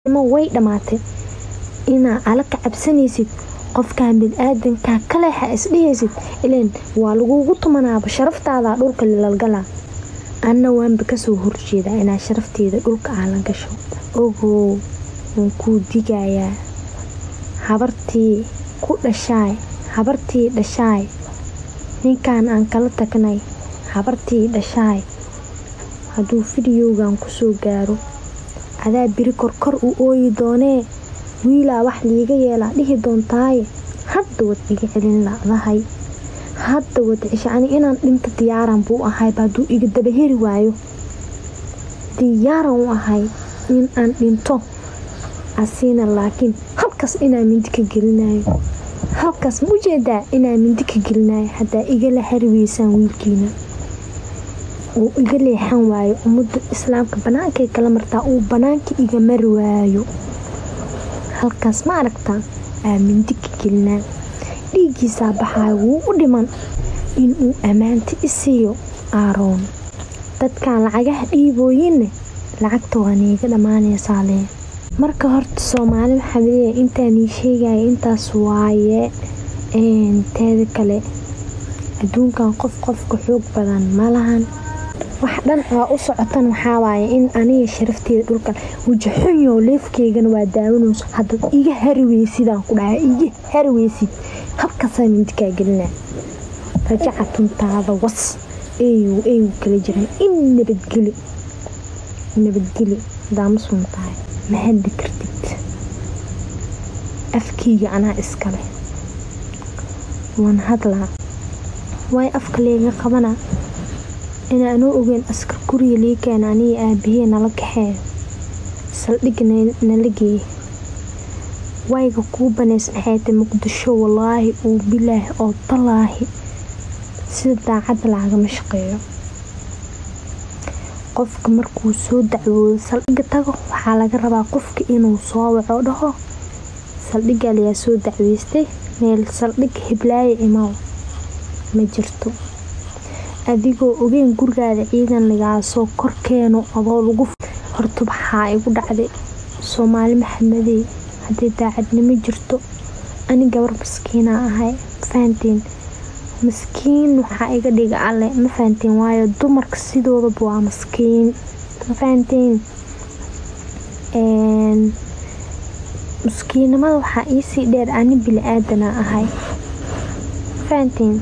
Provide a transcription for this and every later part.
Way dhamaatay. Inaa ala ka cabsanaysid qofkan biniaadanka kaleexa isdhehaysid, ileen waa lagugu tumanaaba, sharaftaada dhulka lalgalaa. Anna waanba kasoo horjeedaa inaa sharafteeda dhulka aa la gasho. Ogow, waan kuu digayaa. Habartii ku dhashaay, habartii dhashaay ninkan aan kala tagnay, habartii dhashaay hadduu fideogan kusoo gaaro, adaa biri korkor u ooyi doonee, wiilaa wax liiga yeelaa dhihi doontaaye. Hadda wad iga celin la'dahay, hadda wad cesha. Ani inaan dhinto diyaaran buu ahayba hadduu iga daba heri waayo, diyaaran u ahay in aan dhinto asiina. Laakiin halkaas inaa mindi ka gelinayo, halkaas ma ujeedaa inaa mindi ka gelinayo. Haddaa igala hari weysaan wiilkiina uu iga leexan waayo, ummadda islaamka banaankay kala martaa, uu banaanka iga mari waayo, halkaas ma aragtaa aa mindi ka gelinaa, dhiiggiisaa baxaayo, wuu u dhiman. Inuu ammaanta i siiyo aaroon. Dadkan lacagaha dhiibooyinne, lacagta waa niiga dhammaanaysaa lee. Marka horta Soomaali waxaa leeyahay intaan ii sheegaya intaas waaye. Teeda kale, adduunkan qof qofka xoog badan malahan. Wax dhan waa u socotan, waxaa waaye in aniga sharafteeda dhulka waji xunyow. Leefkeygana waa daawanayso. Haddaad iga hari weysidaan ku dhahay, iga hari weysid, halkaasaa mindi kaa gelinaa. Rajaca tuntaada was eeyow eeyow kala jiran in nabadgeli, nabadgeli. Hadaa muslim tahay ma hadli kartid. Afkeyga anaa iskale, waan hadlaa. Waay afka leega qabana inaa anoo ogeyn askar guriga lii keena, aniga aabahey nala kaxeeyo, saldhig nala geeye. Wayga kuu banays maxay tahay Muqdisho? Walaahi uu bilaahi oo talaahi, sida daacadda lagama shaqeeyo. Qofka markuu soo dacwoodo saldhigga tago, waxaa laga rabaa qofka inuu soo waco, dhaho saldhigga layaa soo dacweystay, meel saldhig hiblaaye imaw. Ma jirto adigoo ogeyn gurigaada ciidan lagaasoo korkeeno adoo lagu horta. Waxaa igu dhacday Soomaali Maxamedey, haddii daacadnimo jirto, ani gabar maskiina ahay, ma fahanteen? Maskiin waxaa iga dhiga Alle, ma fahanteen? Waayo dumarka sidoodaba waa maskiin, ma fahanteen? Maskiinimada waxaa iisii dheer ani bili-aadana ahay, ma fahanteen?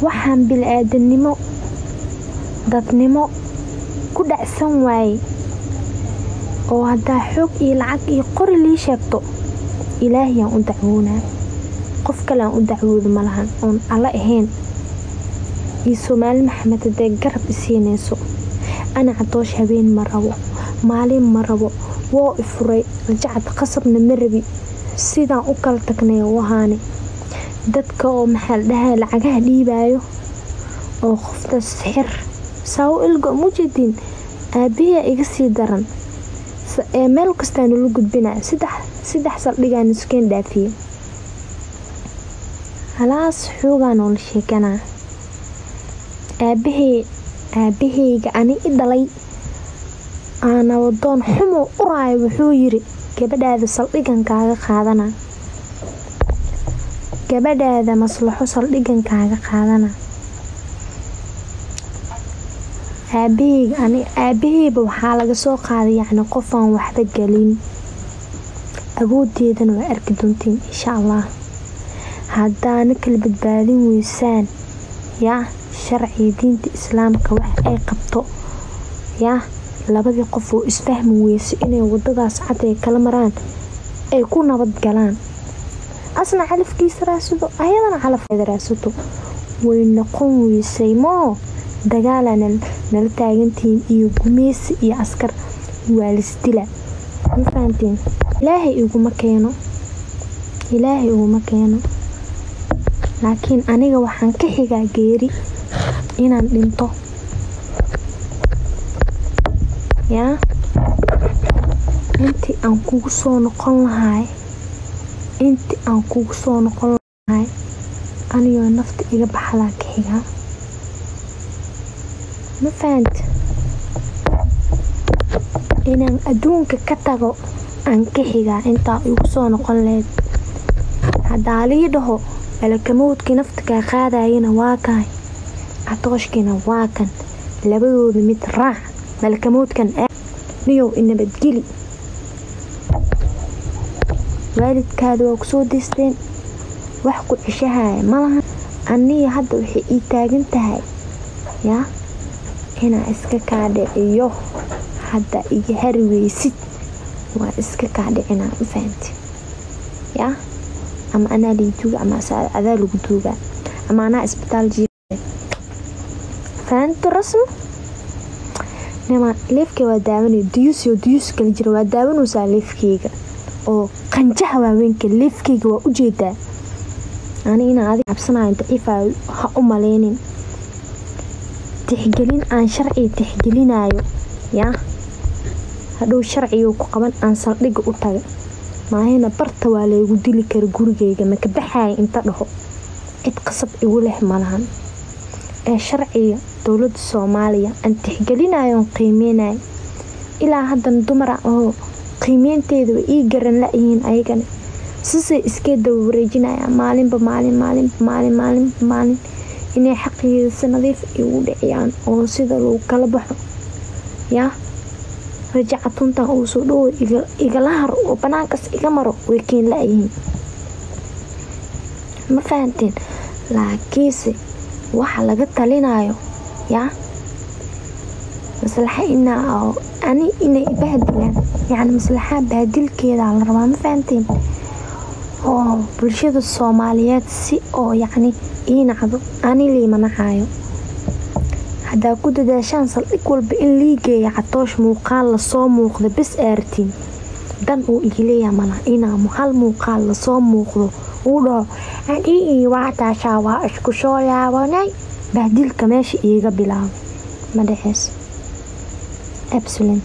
Waxaan bili-aadanimo dadnimo ku dhacsan waaye oo haddaa xoog iyo lacag iyo qori lii sheegto, Ilaahiyaan u dacwoonaa. Qof kale aan u dacwoodo malahan oon Alla ahayn iyo Soomaali Maxamed hadday garab isiinayso. Ana Cadoosh habeen ma rabo, maalin ma rabo, woo i furay rajacad, qasabna ma rabi. Sidaan u kala tagnay u ahaane dadka oo maxaa la dhahay lacagaha dhiibaayo oo qofta sixir saa u ilgo mujeediin. Aabahiyaa iga sii daran ee meel kastaa nala gudbinaa, saddex saldhigaa nuskeen dhaafiyey. Halaas xoogaa noola sheekanaa. Aabahey, aabaheyga ani i dhalay aanawadoon xumo uraayo, wuxuu yiri gabadhaada saldhigan kaaga qaadana, gabadhaada maslaxo saldhigan kaaga qaadana. Aabaheyga ani aabaheyba waxaa laga soo qaaday yacni qofaan waxba gelin. Awoodeedana waa arki doontiin insha Allah haddaana kala badbaadin weysaan. Yaa sharciga diinta islaamka wax ay qabto, yaa labadii qof oo isfahmi weyso inay wadadaas cad ay kala maraan, ay ku nabad galaan, asna calafkiisa raasado, ayadana calafkeeda raasato. Way noqon weysay moo dagaalana nala taagantihiin iyo gumeysi iyo askar, waa lisdila, ma fahanteen? Ilaahay iguma keeno, Ilaahay iguma keeno, laakiin aniga waxaan ka xigaa geeri inaan dhinto. Yaa intii aan kugu soo noqon lahay, intii aan kugu soo noqon lahay anigoo nafta iga baxdaa ka xigaa, ma fahant? Inaan adduunka ka tago aan ka xigaa intaa igu soo noqon lahayd. Haddaa lii dhaho malakamowdkii nafta kaa qaadayana waa kahay, Catooshkiina waa kan, labadooda mid raac. Malakamowdkan niyow inabadgeli. Waalidkaada waa kusoo deysteen, wax ku ceshahaya malaha. Aniga hadda waxay ii taagan tahay yaa inaa iska kaa dhiciyo. Hadda iga hari weysid, waa iska kaa dhicinaa, ma fahanti? Yaa ama anaa lii duuga ama adaa lagu duugaa ama anaa isbitaal jiif. Fahantu rasmi nima live-ka waa daawanay, duyus iyo duyus kala jira waa daawanaysaa live-keyga oo qanjaha waaweynka. Live-keyga waa ujeedaa. Ani inaa adiga cabsanayo daciifa ha u maleynin. Tixgelin aan sharci tixgelinayo yaa hadhow sharciga ku qaban aan saldhigga u taga maahina barta waa laygu dili kara. Gurigeyga maka baxaya inta dhaho, cid qasab igu leh malahan. Ee sharciga dowlada Soomaaliya aan tixgelinayo oon qiimeynayo ilaa haddana dumara oo qiimeynteeda way ii garan la-yihiin. Ayagana sisay iskee daba wareejinayaan maalinba maalin, maalinba maalin, maalinba maalin, inay xaqigeeda si nadiif igu dhiciyaan oo sida lagu kala baxo yaa rajaca tuntan uu soo dhowo igala haro oo banaankaas iga maro way keen la-yihiin. Ma fahanteen? Laakiinse waxa laga talinayo yaa maslaxa inaa ani inay bahdilaan, yacni maslaxa bahdilkeeda la rabaa, ma fahanteen? Oo bulshada Soomaaliyeed si oo yacni ii nacdo, ani liima nacayo. Haddaa ku dadaashaan saldhig walba in lii geeya Catoosh, muuqaal lasoo muuqda bes aartiin dan uu igileeyaa malaha. Inaa hal muuqaal lasoo muuqdo uu dhaho anii waa taashaa, waa isku soo laabanay, bahdilka meesha iiga bilaabo ma dhexeyso. Absolent.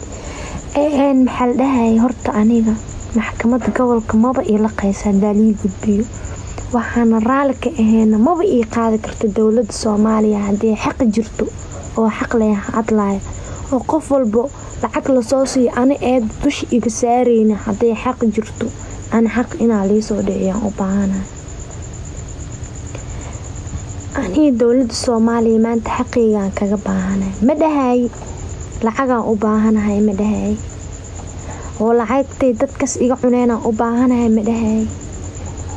Maxaa la dhahayay? Horta aniga maxkamadda gobolka maba iila qaysa hadaa lii gudbiyo, waxaana raali ka aheyna maba ii qaadi karto dowlada Soomaaliya. Haddii xaq jirto oo xaq leh hadlaayo oo qof walbo lacag lasoo siiyo, ani eed dusha iga saareyna. Hadday xaq jirto, ani xaq inaa liisoo dhiciyaan u baahanahay. Aniga dowlada Soomaaliya maanta xaqeygaan kaga baahanahay. Ma dhahay lacagaan u baahanahay, ma dhahay oo lacagtay dadkas iga cuneenaan u baahanahay, ma dhahay.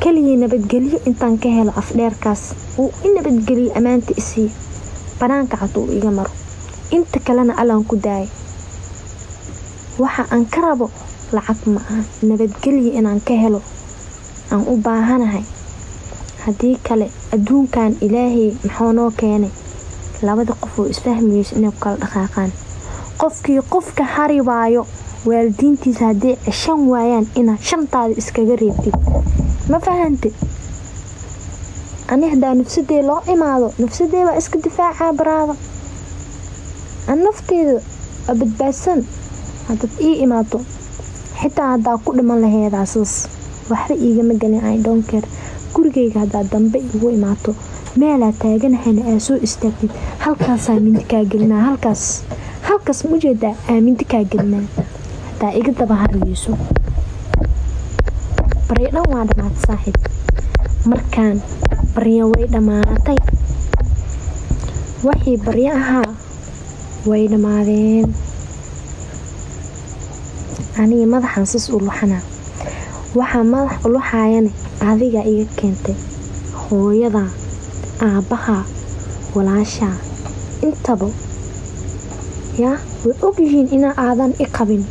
Keligii nabadgelyo intaan ka helo afdheerkaas uu i nabadgeliyo, ammaanta isiiyo, banaanka cad uu iga maro, inta kalena Allaan ku daayay. Waxa aan ka rabo lacag ma aha, nabadgelyo inaan ka helo aan u baahanahay. Haddii kale adduunkan Ilaahay maxuu noo keenay? Labada qof oo isfahmayso inay ku kala dhaqaaqaan. Qofkii qofka hari waayo, waalidiintiisa hadday ceshan waayaan, inaad shantaada iskaga reebtid, ma fahante? Ani haddaa nafsadee loo imaado, nafsadee waa iska difaacaa baraada. An nafteeda waa badbaadsan. Haddaad ii imaato, xitaa haddaa ku dhiman laheedaa saas waxba iigama gelin. I don't care. Gurigayga haddaa dambe igu imaato, meelaa taaganahayna aa soo istaagtid, halkaasaa mindi kaa gelinaa. Halkaas, halkaas ma ujeedaa? Aa mindi kaa gelinaa haddaa iga daba hariyeyso. Baryo dhan waa dhamaatay, saaxiib. Markaan baryo way dhammaatay, waxii baryo ahaa way dhammaadeen. Aniga madaxan sis u luxanaa, waxaa madax u luxaayana adiga iga keentay. Hooyada, aabbaha, walaashaa intaba yaa way ogyihiin inaa aadan i qabin,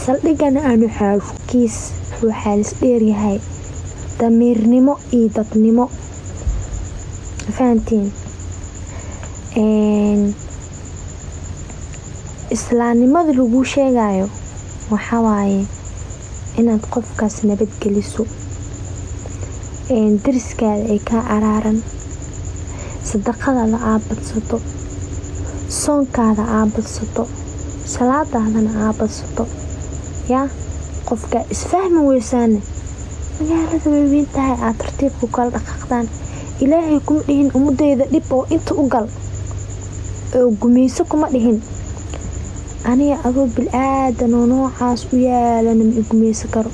saldhigana aanu xaakiis. Waxaa lis dheeryahay damiirnimo iyo dadnimo, fahantiin? Islaamnimada laguu sheegayo waxaa waaye inaad qofkaas nabadgeliso, dariskaada ay kaa caraaran, sadaqadaada aa badsato, soonkaada aa badsato, salaadaadana aa badsato. Yaa qofka isfahmi weysaane, magaalada way weyn tahay, aad tartiibku kala dhaqaaqdaan. Ilaahay kuma dhihin ummadeyda dhib oo inta u gal oo gumayso, kuma dhihin. Aniga adoo bil-aadan oo noocaas u yaalana ma igumeysan karo.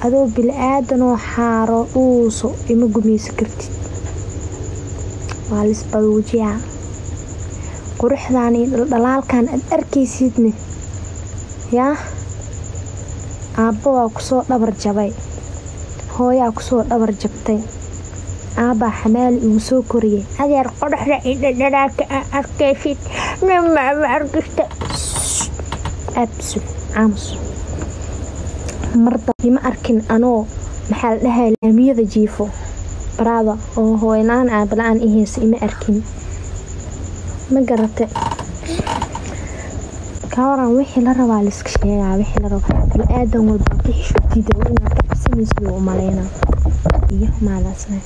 Adoo bil-aadan oo xaaro dhuuso ima gumeysan kartid. Waa lis baduujiyaa. Quruxdan iyo dhaldhalaalkan aad arkaysidne, yaa aabbo waa kusoo dhabar jabay, hooyaa kusoo dhabar jabtay, aabbaa xamaali igu soo koriyay. Adeer, qoraxda iyo dhaldhalaalka aad arkaysid nima arkista. Absu aamus. Marda ima arkin anoo, maxaa la dhahay, laamiyada jiifo baraada oo hooyo la-aan, aaba la-aan iheysa ima arkin. Ma garate? Kawaran wixii la rabaa la iska sheegaa. Wixii la rabaa bini-aadan walba ka xishootida oo inaad ka cabsanaysid u maleynaa iyo maadaasna.